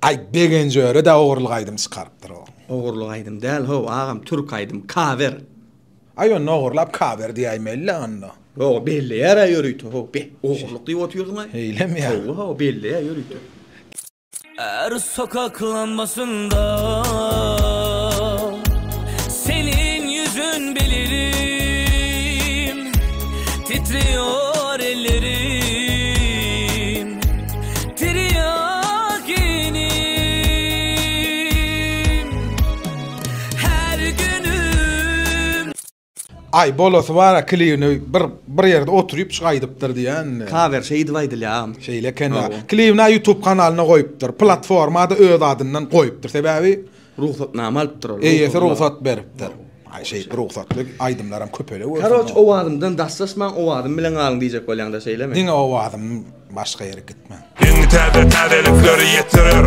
Aý Begenç Öre-de ogurlyk aýdym çykarypdyr o. Ogurlyk aýdym däl how agam türk aýdym kawer. Aý onda ogurlap kawer diýäýmeli-le onda. Ýok belleýär-ä ýörite how be ogurlyk diýip otyrdyň-aý. Eýlemi ýa? Hawa hawa belleýär ýörite. Her sokak lambasynda Senin ýüzün bilirim Titriyor ellerim Tiryakinim Her günüm Aý bolasy bara klibini bir bir ýerde oturyp şu aýdypdyr diýýän indi. Cover şeýdip aýdylýar agam. Şeýle eken. Klibini YouTube kanalyna goýupdyr. Platformada öz adyndan goýupdyr. Sebäbi Rugsatnama alypdyr ol. Eýesi rugsat beripdir. Aý şeýdip rugsatly aýdymlaram köpele görsün. Karoç owazymdan daşlaşmaň owazym bilen galyň diýjek bolýaňda şeýlemi? Diňe owazym başga ýere gitmäň. Iň täze täzelikleri ýetirer.